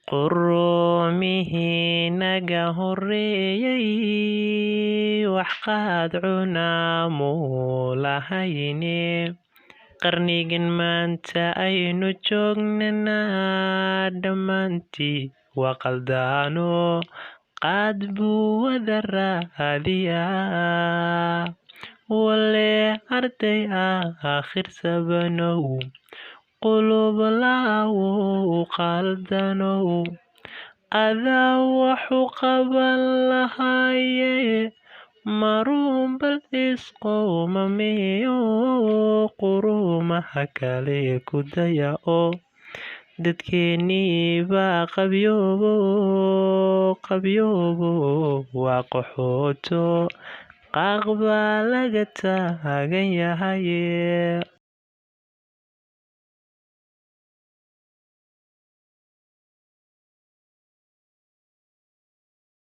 Quruumihii naga horreeyay wax qaad cuna muu lahayne, qarnigan maanta aynu joognana dhammaantii waa qaldaano, qaad buu wada raadiyaa. Walee arday aakhir sabanow, qulub laawow qaldanow, adaa waxu qaban lahaaye, maruun bal isqoomameeyo, quruumaha kale ku daya oo dadkeennii baa qabyoobo, qabyoobo waa qaxooto, qaaq baa laga taagan yahaye.